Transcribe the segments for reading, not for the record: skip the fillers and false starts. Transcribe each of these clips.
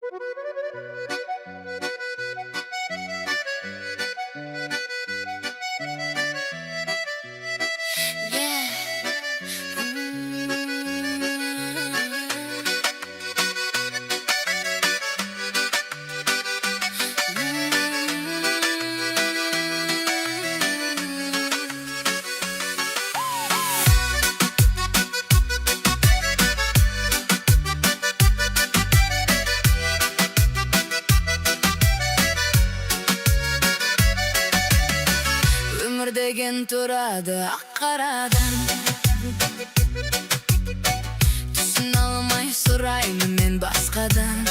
Yeah. Өмір деген тұрады ақ қарадан. Түсіне алмай сұраймын мен басқадан.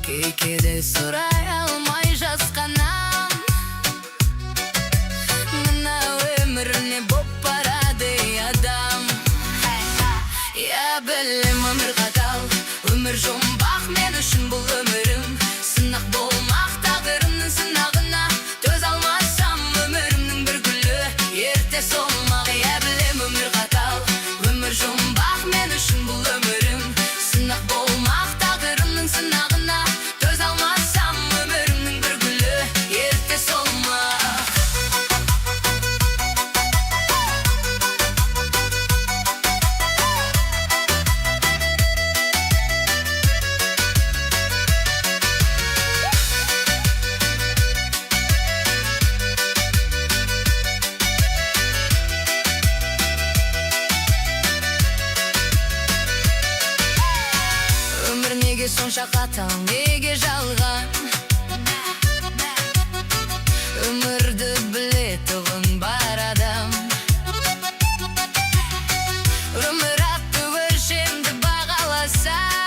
Кей кейде сұрай алмай жасқанам. Мына өмір не боп барады, ей, адам? Я білем, өмір қатал, өмір жұмбақ. Мен үшін бұл өмірім сынақ болмақ. Тағдырымның сынағына төзе алмасам, өмірімнің бір гүлі ерте солмақ. Я білем, өмір қатал, өмір жұмбақ. Мен үшін бұл өмірім сынақ болмақ. Тағдырымның сынағына төзе алмасам, өмірімнің бір гүлі ерте солмақ. Өмір неге сонша қатал, неге жалған? Өмірді білетұғын бар адам. Өмір атты өлшемді бағаласаң,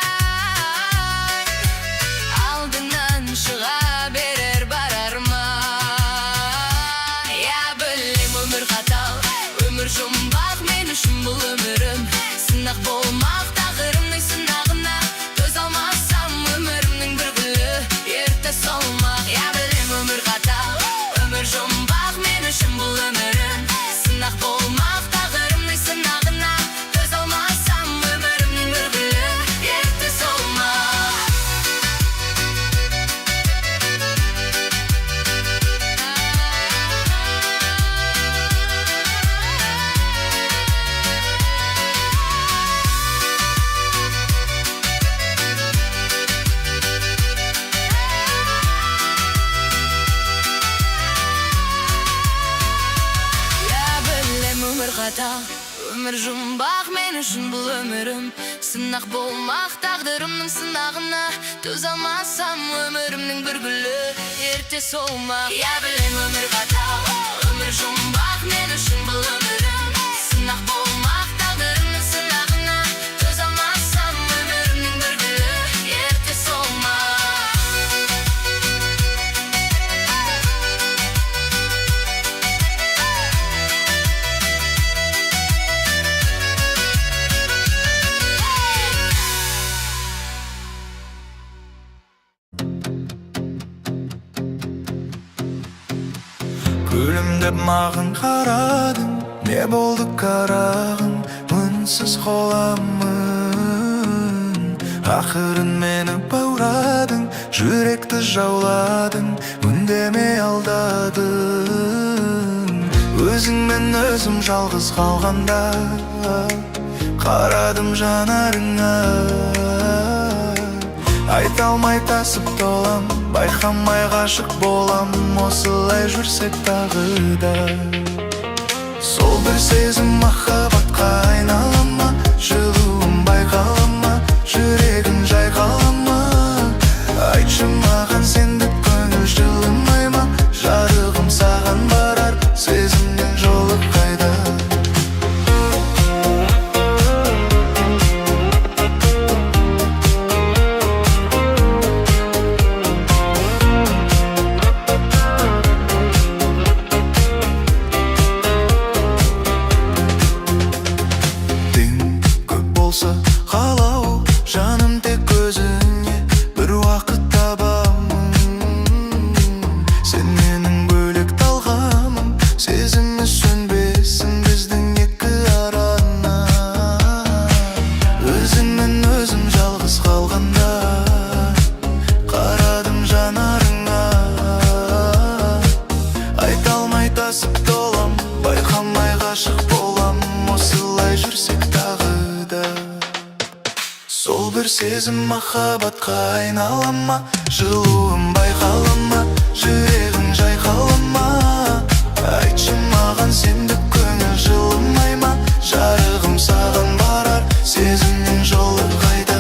алдынан шыға берер бар арман. Я білем, өмір қатал, өмір жұмбақ. Мен үшін бұл өмірім сынақ болмақ. Тағдырымның сынағына төзе алмасам, өмірімнің бір гүлі ерте солмақ. Я білем, өмір қатал, өмір жұмбақ. Мен үшін бұл өмірім сынақ болмақ. Тағдырымның сынағына төзе алмасам, өмірімнің бір гүлі ерте солмақ. Я білем, өмір қатал, өмір жұмбақ. Мен үшін бұл өмірім сынақ болмақ. Тағдырымның сынағына төзе алмасам, өмірімнің бір гүлі ерте солмақ. Я білем, өмір қатал, өмір жұмбақ. Мен үшін бұл өмірім сынақ болмақ. Тағдырымның сынағына төзе алмасам, өмірімнің бір гүлі ерте солмақ. Күлімдеп маған қарадың. Не болды, қарағым? Үнсіз қаламын. Ақырын мені баурадың, жүректі жауладың, үндемей алдадың. Өзіңмен өзім жалғыз қалғанда, қарадым жанарыңа. Айта алмай тасып толам, байқамай ғашық болам. Осылай жүрсек тағы да, сол бір сезім махаббатқа айнала ма? Жылуым байқала ма? Жүрегім жайқала ма? Айтшы маған, сендік көңіл жылымай ма? Жарығым, саған барар сезімнің жолы қайда? Тең көп болса. Сол бір сезім махаббатқа айнала ма? Жылуым байқала ма? Жүрегің жайқала ма? Айтшы маған, сендік көңіл жылымай ма? Жарығым саған барар сезімнің жолы қайда?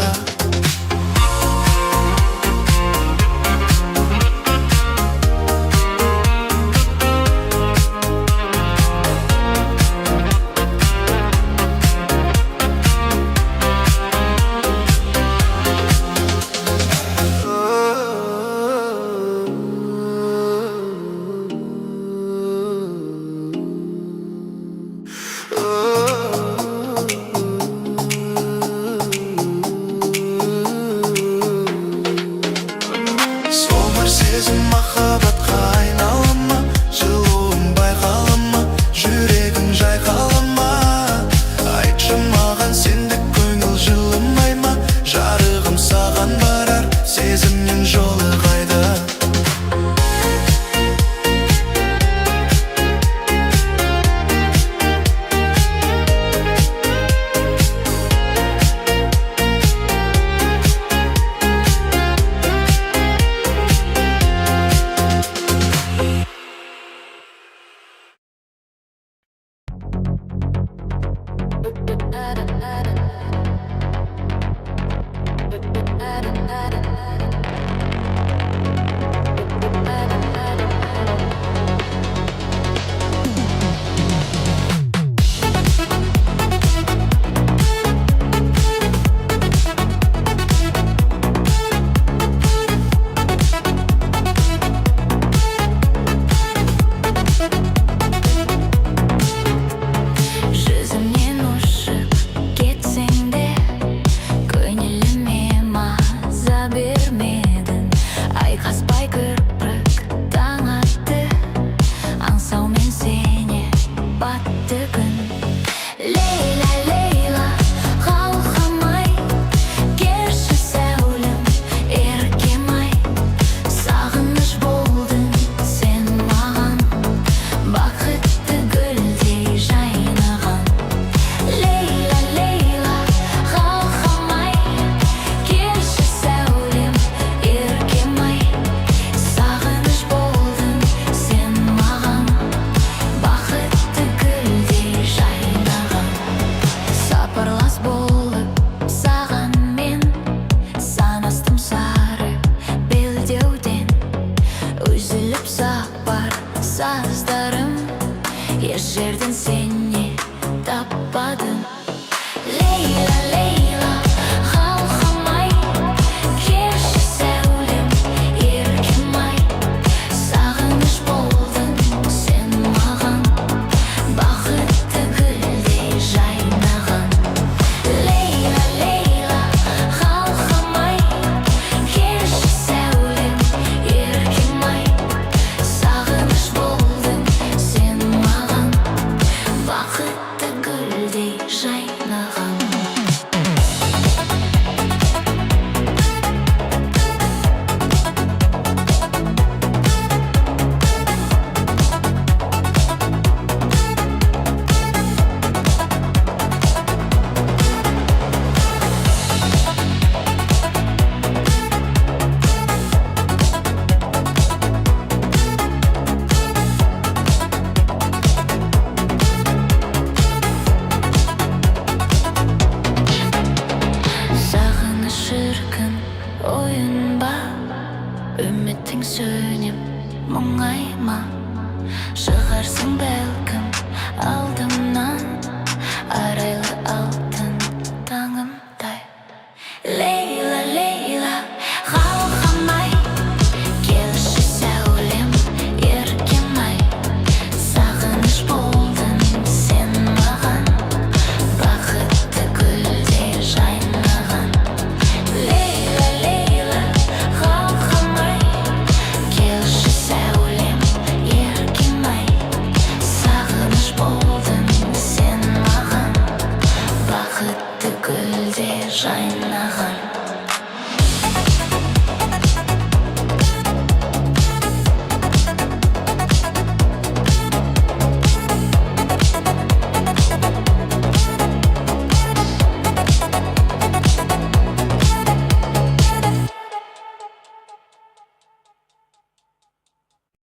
Сол бір сезім махаббатқа айнала ма? Жылуым байқала ма? Жүрегің жайқала ма? Айтшы маған, сендік көңіл жылымай ма? Жарығым саған барар сезімнің жолы қайда? Жүзімнен ұшып кетсең де, көңіліме маза бермедің. Айқаспай кірпік, таң атты. Аңсаумен сені батты күн. Лейла, Лейла, қалқам-ай, келші, сәулем, еркем-ай. Сағыныш болдың сен маған, бақытты гүлдей жайнаған. Лейла, Лейла, қалқам-ай, келші, сәулем, еркем-ай. Сағыныш болдың сен маған, бақытты гүлдей жайнаған. Сапарлас болып саған мен санастым сары белдеуден. Үзіліп сапар саздарым, еш жерден сені таппадым. Лейла, Лейла, қалқам-ай, келші, сәулем, еркем-ай. Сағыныш болдың сен маған, бақытты гүлдей жайнаған. Лейла, Лейла, қалқам-ай, келші, сәулем, еркем-ай. Сағыныш болдың сен маған, бақытты гүлдей жайнаған. Сағыныш шіркін ойын ба? Үмітің сөніп мұңайма. Шығарсың бәлкім алдымнан, арайлы алтын таңымдай. Лейла.